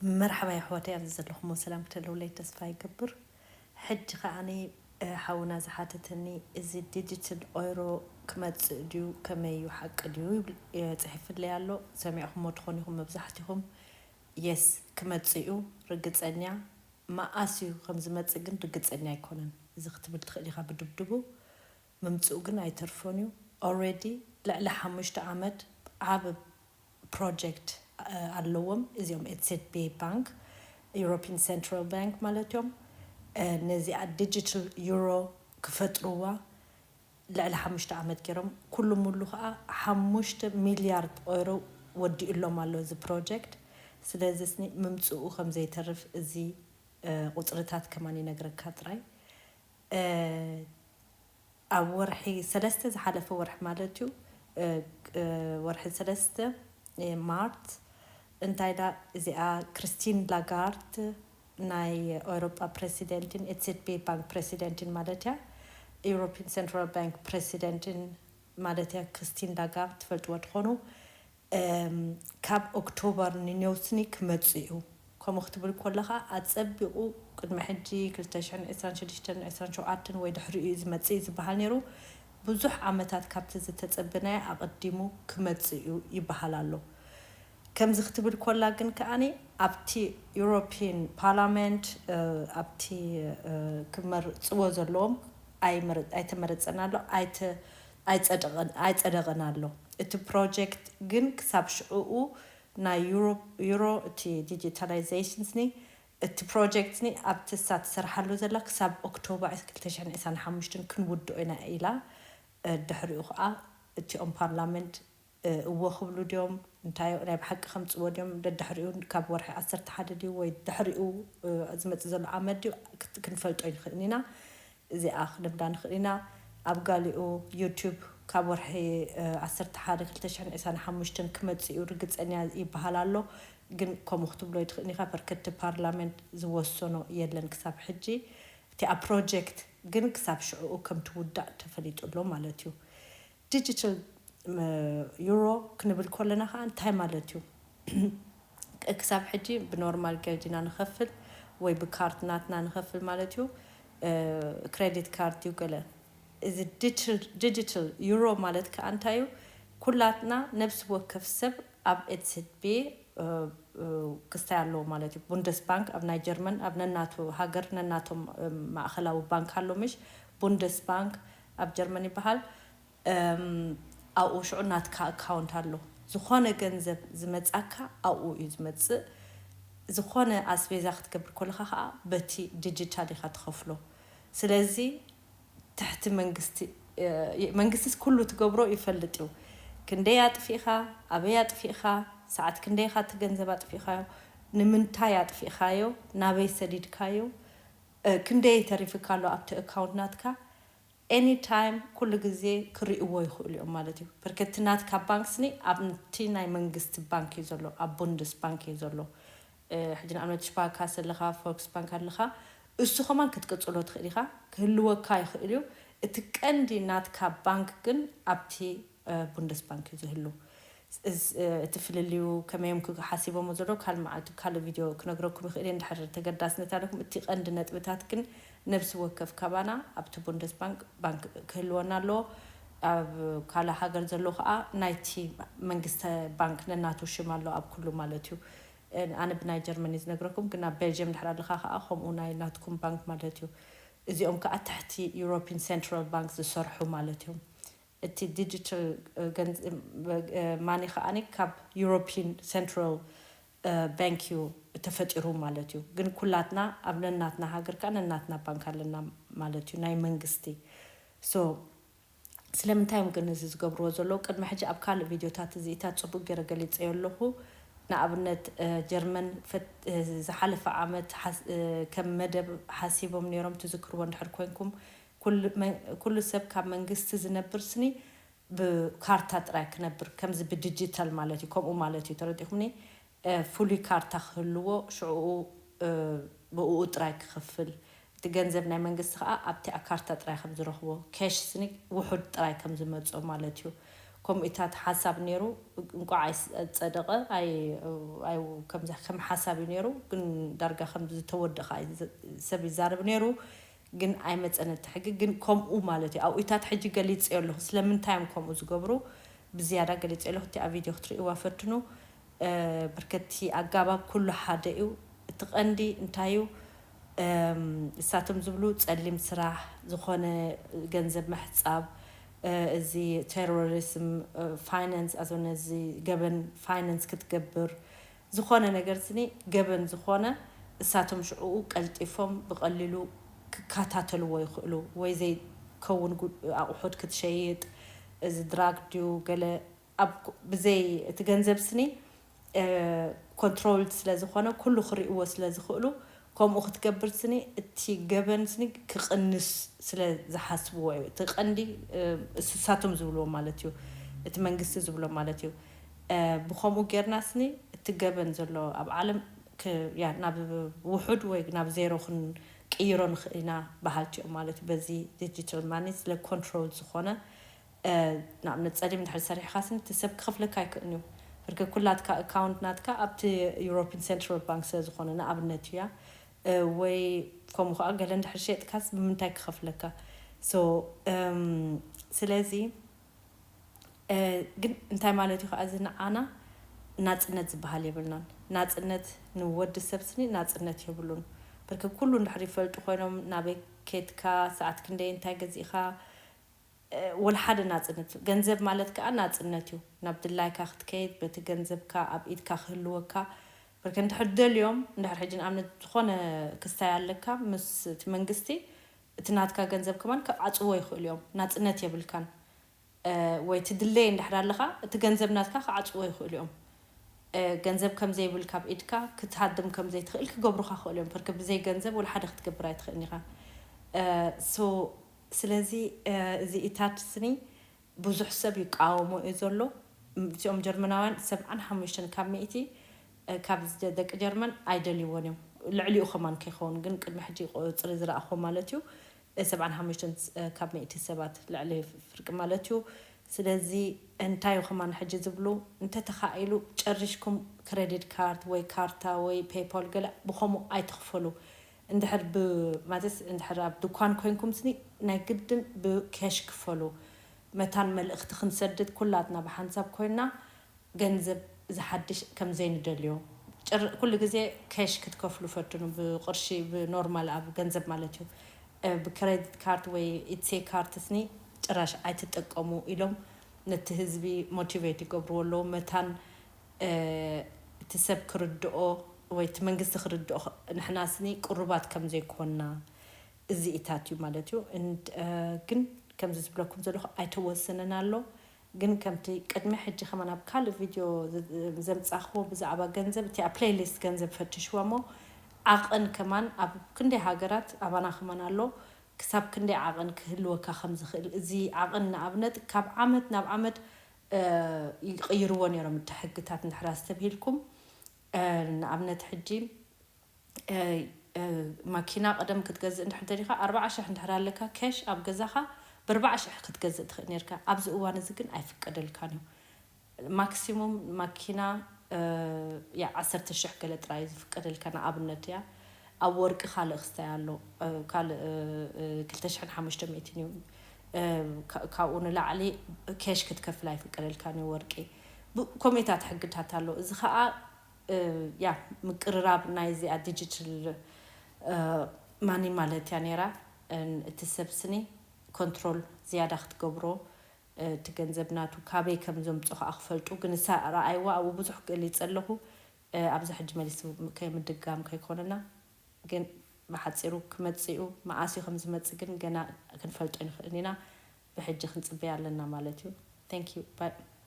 መርሓባ የሕዋተይ፣ ኣብዚ ዘለኹሞ ሰላም ክትህልውለይ ተስፋ ይገብር። ሕጂ ከዓኒ፣ እ፣ ሓውና ዝሓተተኒ፣ እዚ ዲጂታል ኦይሮ ክመጽእ ድዩ፣ ከመይ እዩ፣ ሓቂ ድዩ ይብል፣ እ፣ ጽሒፍለይ ኣሎ። ሰሚዕኹሞ ትኾኑ ኢኹም መብዛሕትኹም። የስ፣ ክመጽእ እዩ፣ ርግጸኛ። መኣስ እዩ ከም ዝመጽእ ግን ርግጸኛ ኣይኮነን። እዚ ክትብል ትኽእል ኢኻ ብድብድቡ፣ ምምጽኡ ግን ኣይተርፎን እዩ። ኦልሬዲ ልዕሊ ሓሙሽተ ዓመት ዓቢ ፕሮጀክት፣ እ፣ ኣለዎም። እዚኦም ኤትሴት ቤ ባንክ፣ ዩሮፒን ሴንትራል ባንክ ማለት እዮም። እ፣ ነዚኣ ዲጂታል ዩሮ ክፈጥርዋ ልዕሊ ሓሙሽተ ዓመት ገይሮም። ኩሉ ሙሉ ከዓ ሓሙሽተ ሚልያርድ ኦይሮ ወዲኡሎም ኣሎ እዚ ፕሮጀክት። ስለዚ ስኒ ምምጽኡ ከም ዘይተርፍ እዚ፣ እ፣ ቁጽርታት ከማን ይነግረካ ጥራይ። እ፣ ኣብ ወርሒ ሰለስተ፣ ዝሓለፈ ወርሒ ማለት እዩ፣ እ፣ እ፣ ወርሒ ሰለስተ፣ እ፣ ማርት፣ እንታይ ዳ እዚኣ ክርስቲን ላጋርድ ናይ ኤውሮጳ ፕሬሲደንትን ኤትሴት ቤ ባንክ ፕሬሲደንትን ማለት እያ፣ ዩሮፒን ሴንትራል ባንክ ፕሬሲደንትን ማለት እያ፣ ክርስቲን ላጋርድ ትፈልጥዎ ትኾኑ። እም፣ ካብ ኦክቶበር ንኔውስኒ ክመጽእ እዩ። ከምኡ ክትብል ከለኻ፣ ኣጸቢቑ ቅድሚ ሕጂ ክልተ ሽሕን ዕስራን ሽዱሽተን ዕስራን ሸውዓተን ወይ ድሕሪኡ እዩ ዝመጽእ እዩ ዝበሃል ነይሩ። ብዙሕ ዓመታት ካብቲ ዝተጸበናዮ ኣቐዲሙ ክመጽእ እዩ ይበሃል ኣሎ። ከምዚ ክትብል ኮላ ግን ከኣኒ፣ ኣብቲ ዩሮፒን ፓርላመንት፣ እ፣ ኣብቲ፣ እ፣ ክመርጽዎ ዘለዎም ኣይመረ-፣ ኣይተመረጸን ኣሎ፣ ኣይተ-፣ ኣይጸደቐን፣ ኣይጸደቐን ኣሎ። እቲ ፕሮጀክት ግን ክሳብ ሽዕኡ ናይ ዩሮ፣ ዩሮ እቲ ዲጂታላይዜሽንስኒ፣ እቲ ፕሮጀክትኒ ኣብቲ እሳ ትሰርሓሉ ዘላ ክሳብ ኦክቶበር ክልተ ሽሕን ዕስራን ሓሙሽተን ክንውድኦ ኢና ኢላ። እ፣ ድሕሪኡ ከዓ እቲኦም ፓርላመንት፣ እ፣ እወ ክብሉ ድዮም፣ እንታይ ናይ ብሓቂ ከምፅዎ ድዮም፣ ደድሕሪኡ ካብ ወርሒ ዓሰርተ ሓደ ድዩ ወይ ድሕሪኡ፣ እ፣ ዝመፅእ ዘሎ ዓመት ድዩ ክት-፣ ክንፈልጦ ይንኽእል ኢና። እዚኣ ክንብላ ንኽእል ኢና። ኣብ ጋሊኡ ዩቱብ ካብ ወርሒ፣ እ፣ ዓሰርተ ሓደ ክልተ ሽሕን ዕስራን ሓሙሽተን ክመጽእ እዩ ርግጸኛ ይበሃል ኣሎ። ግን ከምኡ ክትብሎ ይትኽእል ኢኻ፣ በርከቲ ፓርላመንት ዝወሰኖ የለን ክሳብ ሕጂ። እቲ ኣብ ፕሮጀክት ግን ክሳብ ሽዕኡ ከም ትውዳእ ተፈሊጡ ኣሎ ማለት እዩ። ዲጂታል፣ እ፣ ዩሮ ክንብል ከለና ኸዓ እንታይ ማለት እዩ? ክሳብ ሕጂ ብኖርማል ገርዲና ንኸፍል ወይ ብካርድ ናትና ንኸፍል ማለት እዩ። እ፣ ክሬዲት ካርድ እዩ ገለ። እዚ ዲጂታል፣ ዲጂታል ዩሮ ማለት ከኣ እንታይ እዩ? ኩላትና ነብሲ ወከፍ ሰብ ኣብ ኤትሴት ቤ፣ እ፣ እ፣ ክስታይ ኣለዎ ማለት እዩ። ቡንደስ ባንክ ኣብ ናይ ጀርመን፣ ኣብ ነናቱ ሃገር፣ ነናቶም፣ እ፣ ማእኸላዊ ባንክ ኣሎ ምሽ? ቡንደስ ባንክ ኣብ ጀርመን ይበሃል። እም፣ ኣብኡ ሽዑ ናትካ ኣካውንት ኣሎ። ዝኾነ ገንዘብ ዝመጻካ ኣብኡ እዩ ዝመጽእ። ዝኾነ ኣስቤዛ ክትገብር ከለኻ ኸኣ በቲ ዲጂታል ኢኻ ትኸፍሎ። ስለዚ ትሕቲ መንግስቲ፣ እ፣ መንግስቲስ ኩሉ ትገብሮ ይፈልጥ እዩ። ክንደይ ኣጥፊእኻ፣ ኣበይ ኣጥፊእኻ፣ ሰዓት ክንደይ ኢኻ እቲ ገንዘብ ኣጥፊእኻዮ፣ ንምንታይ ኣጥፊእኻዮ፣ ናበይ ሰዲድካዮ፣ እ፣ ክንደይ ተሪፍካ ኣሎ ኣብቲ ኣካውንት ናትካ፣ ኤኒ ታይም ኩሉ ግዜ ክርእይዎ ይኽእሉ እዮም ማለት እዩ። በርከቲ ናትካ ባንክ ስኒ ኣብቲ ናይ መንግስቲ ባንክ እዩ ዘሎ፣ ኣብ ቡንደስ ባንክ እዩ ዘሎ። እ፣ ሕጂ ንኣብነት ሽፓርካሰ ኣለኻ፣ ፎልክስ ባንክ ኣለኻ፣ እሱ ከማን ክትቅጽሎ ትኽእል ኢኻ፣ ክህልወካ ይኽእል እዩ። እቲ ቀንዲ ናትካ ባንክ ግን ኣብቲ፣ እ፣ ቡንደስ ባንክ እዩ ዝህሉ። እዝ-፣ እ፣ እቲ ፍልልዩ ከመይ እዮም ክሓሲቦሞ ዘለዉ ካልእ መዓልቲ ካልእ ቪድዮ ክነግረኩም ይኽእል እየ፣ እንድሕር ተገዳስነት ኣለኩም። እቲ ቀንዲ ነጥብታት ግን ነብሲ ወከፍ ካባና ኣብቲ ቡንደስ ባንክ፣ ባንክ ክህልወና ኣለዎ። ኣብ ካልእ ሃገር ዘለዉ ኸዓ ናይቲ መንግስተ ባንክ ነናቱ ሽም ኣሎ ኣብ ኩሉ ማለት እዩ። እ፣ ኣነ ብናይ ጀርመን እየ ዝነግረኩም፣ ግን ኣብ ቤልጅየም እንድሕር ኣለኻ ኸዓ ከምኡ ናይ ናትኩም ባንክ ማለት እዩ። እዚኦም ከኣ ትሕቲ ዩሮፒን ሴንትራል ባንክ ዝሰርሑ ማለት እዮም። እቲ ዲጂታል፣ እ፣ ገንዝ-፣ እ፣ ማኒ ከኣኒ ካብ ዩሮፒን ሴንትራል፣ እ፣ ባንክ እዩ ተፈጢሩ ማለት እዩ። ግን ኩላትና ኣብ ነናትና ሃገር ከኣ ነናትና ባንክ ኣለና ማለት እዩ፣ ናይ መንግስቲ። ሶ፣ ስለምንታይ እዮም ግን እዚ ዝገብርዎ ዘለዉ? ቅድሚ ሕጂ ኣብ ካልእ ቪድዮታት እዚኢታት ጽቡቅ ገይረ ገሊጸዮ ኣለኹ። ንኣብነት፣ እ፣ ጀርመን ፈት-፣ እ፣ ዝሓለፈ ዓመት ሓስ-፣ እ፣ ከም መደብ ሓሲቦም ነይሮም፣ ትዝክርዎ እንድሕር ኮንኩም፣ ኩሉ መን-፣ ኩሉ ሰብ ካብ መንግስቲ ዝነብር ስኒ ብካርታ ጥራይ ክነብር፣ ከምዚ ብዲጂታል ማለት እዩ፣ ከምኡ ማለት እዩ፣ ተረዲእኩምኒ? እ፣ ፍሉይ ካርታ ክህልዎ፣ ሽዕኡ፣ እ፣ ብእኡ ጥራይ ክኸፍል፣ እቲ ገንዘብ ናይ መንግስቲ ኸኣ ኣብቲ ካርታ ጥራይ ከም ዝረኽቦ፣ ኬሽ ስኒ ውሑድ ጥራይ ከም ዝመጾ ማለት እዩ። ከምኡታት ሓሳብ ነይሩ። እንቋዕ ኣይጸደቐ። ኣይ ኣይ ከምዛ ከም ሓሳብ እዩ ነይሩ፣ ግን ዳርጋ ከም ዝተወደኸ እዩ ዘ- ሰብ ይዛረብ ነይሩ። ግን ኣይመጸን እቲ ሕጊ። ግን ከምኡ ማለት እዩ። ኣብኡታት ሕጂ ገሊጸ ኣለኹ ስለምንታይ እዮም ከምኡ ዝገብሩ ብዝያዳ ገሊጸ ኣለኹ። እቲ ኣብ ቪድዮ ክትርእይዋ ፈትኑ። ብርከቲ ኣጋባብ ኩሉ ሓደ እዩ። እቲ ቀንዲ እንታይ እዩ? እሳቶም ዝብሉ ጸሊም ስራሕ ዝኾነ ገንዘብ ምሕጻብ፣ እዚ ቴሮሪዝም ፋይናንስ ኣዞነ እዚ ገበን ፋይናንስ ክትገብር ዝኾነ ነገር ስኒ ገበን ዝኾነ እሳቶም ሽዕኡ ቀልጢፎም ብቐሊሉ ክከታተልዎ ይኽእሉ። ወይ ዘይከውን ኣቑሑት ክትሸይጥ፣ እዚ ድራግ ድዩ ገለ ኣብ ብዘይ እቲ ገንዘብ ስኒ ኮንትሮል ስለ ዝኾነ ኩሉ ክርእይዎ ስለ ዝኽእሉ ከምኡ ክትገብር ስኒ እቲ ገበን ስኒ ክቕንስ ስለ ዝሓስብዎ እዩ። እቲ ቀንዲ እሱሳቶም ዝብልዎ ማለት እዩ። እቲ መንግስቲ ዝብሎ ማለት እዩ። ብኸምኡ ጌርና ስኒ እቲ ገበን ዘሎ ኣብ ዓለም ናብ ውሑድ ወይ ናብ ዜሮ ክንቅይሮ ንኽእል ኢና በሃልቲ እዮም ማለት እዩ። በዚ ዲጂታል ማኒ ስለ ኮንትሮል ዝኾነ ንኣብነት ጸሊም እንድሕር ሰሪሕኻ ስኒ እቲ ሰብ ክኸፍለካ ኣይክእልን እዩ። ብርክ ኩላትካ ኣካውንት ናትካ ኣብቲ ዩሮፒን ሴንትራል ባንክ ስለ ዝኾነ ንኣብነት እያ። ወይ ከምኡ ከዓ ገለ እንድሕር ሸጥካስ ብምንታይ ክኸፍለካ? ሶ ስለዚ ግን እንታይ ማለት እዩ ከዓ እዚ ንዓና ናፅነት ዝበሃል የብልናን። ናፅነት ንወዲ ሰብ ስኒ ናፅነት የብሉን። ብርክ ኩሉ እንድሕር ይፈልጡ ኮይኖም ናበይ ኬድካ፣ ሰዓት ክንደይ፣ እንታይ ገዚእካ፣ ወላ ሓደ ናፅነት። ገንዘብ ማለት ከዓ ናፅነት እዩ። ናብ ድላይካ ክትከይድ፣ በቲ ገንዘብካ ኣብ ኢድካ ክህልወካ። ብርክ እንድሕር ደልዮም፣ እንድሕር ሕጂ ንኣብነት ዝኾነ ክስታይ ኣለካ ምስ እቲ መንግስቲ፣ እቲ ናትካ ገንዘብ ከማን ክዓፅዎ ይኽእሉ እዮም። ናፅነት የብልካን። ወይ ትድለየ እንድሕር ኣለኻ፣ እቲ ገንዘብ ናትካ ክዓፅዎ ይኽእሉ እዮም። ገንዘብ ከም ዘይብልካ ኣብ ኢድካ ክትሃድም ከም ዘይትኽእል ክገብሩኻ ክእሉ እዮም። ብርክ ብዘይ ገንዘብ ወላ ሓደ ክትገብር ኣይትኽእልን ኢኻ። ሶ ስለዚ እዚ ኢታት ስኒ ብዙሕ ሰብ ይቃወሞ እዩ ዘሎ። እዚኦም ጀርመናውያን ሰብዓን ሓሙሽተን ካብ ሚእቲ ካብ ደቂ ጀርመን ኣይደልይዎን እዮም። ልዕሊኡ ከማን ከይኸውን ግን ቅድሚ ሕጂ ቁፅሪ ዝረኣኹዎ ማለት እዩ። ሰብዓን ሓሙሽተን ካብ ሚእቲ ሰባት ልዕሊ ፍርቂ ማለት እዩ። ስለዚ እንታይ እዩ ከማን ሕጂ ዝብሉ፣ እንተተኻኢሉ ጨሪሽኩም ክሬዲት ካርድ ወይ ካርታ ወይ ፔይፓል ገለ ብኸምኡ ኣይትኽፈሉ። እንድሕር ብ ማለት እንድሕር ኣብ ድኳን ኮይንኩም ስኒ ናይ ግድን ብኬሽ ክፈሉ። መታን መልእኽቲ ክንሰድድ ኩላትና ብሓንሳብ ኮይና ገንዘብ ዝሓድሽ ከም ዘይንደልዮ ጭር ኩሉ ግዜ ኬሽ ክትከፍሉ ፈትኑ። ብቅርሺ ብኖርማል ኣብ ገንዘብ ማለት እዩ። ብክሬዲት ካርድ ወይ ኢትሴ ካርድ ስኒ ጭራሽ ኣይትጠቀሙ ኢሎም ነቲ ህዝቢ ሞቲቬት ይገብርዎ ኣለዉ። መታን እቲ ሰብ ክርድኦ ወይ እቲ መንግስቲ ክርድኦ ንሕና ስኒ ቅሩባት ከም ዘይኮንና እዚ ኢታት እዩ ማለት እዩ። ግን ከምዚ ዝብለኩም ዘለኹ ኣይተወሰነን ኣሎ። ግን ከምቲ ቅድሚ ሕጂ ከማን ኣብ ካልእ ቪድዮ ዘምጻኽዎ ብዛዕባ ገንዘብ እቲ ኣብ ፕሌይሊስት ገንዘብ ፈትሽዎ እሞ ዓቐን ከማን ኣብ ክንደይ ሃገራት ኣባና ከማን ኣሎ። ክሳብ ክንደይ ዓቐን ክህልወካ ከም ዝኽእል እዚ ዓቐን ንኣብነት ካብ ዓመት ናብ ዓመት ይቕይርዎ ነይሮም እቲ ሕግታት እንድሕር ኣስተብሂልኩም። ንኣብነት ሕጂ ማኪና ቀደም ክትገዝእ እንድሕር ደሊኻ ኣርባዓ ሽሕ እንድሕር ኣለካ ኬሽ ኣብ ገዛኻ ብኣርባዓ ሽሕ ክትገዝእ ትኽእል ነርካ። ኣብዚ እዋን እዚ ግን ኣይፍቀደልካን እዩ። ማክሲሙም ማኪና ያ ዓሰርተ ሽሕ ገለ ጥራይ ዝፍቀደልካ ንኣብነት እያ። ኣብ ወርቂ ካልእ ክስታይ ኣሎ። ካልእ ክልተ ሽሕን ሓሙሽተ ሚእትን እዩ። ካብኡ ንላዕሊ ኬሽ ክትከፍል ኣይፍቀደልካን እዩ ወርቂ። ከምኡታት ሕግታት ኣሎ። እዚ ከዓ ያ ምቅርራብ ናይ እዚኣ ዲጂታል ማኒ ማለት እያ ነይራ። እቲ ሰብ ስኒ ኮንትሮል ዝያዳ ክትገብሮ እቲ ገንዘብ ናቱ ካበይ ከም ዘምፅኦ ከዓ ክፈልጡ ግን እሳ ረኣይዋ ኣብኡ ብዙሕ ገሊፀ ኣለኹ። ኣብዚ ሕጂ መሊሱ ከይምድጋም ከይኮነና ግን ብሓፂሩ ክመፅኡ መዓስዩ ከም ዝመፅ ግን ገና ክንፈልጦ ንኽእል ኢና። ብሕጂ ክንፅበያ ኣለና ማለት እዩ። Thank you bye።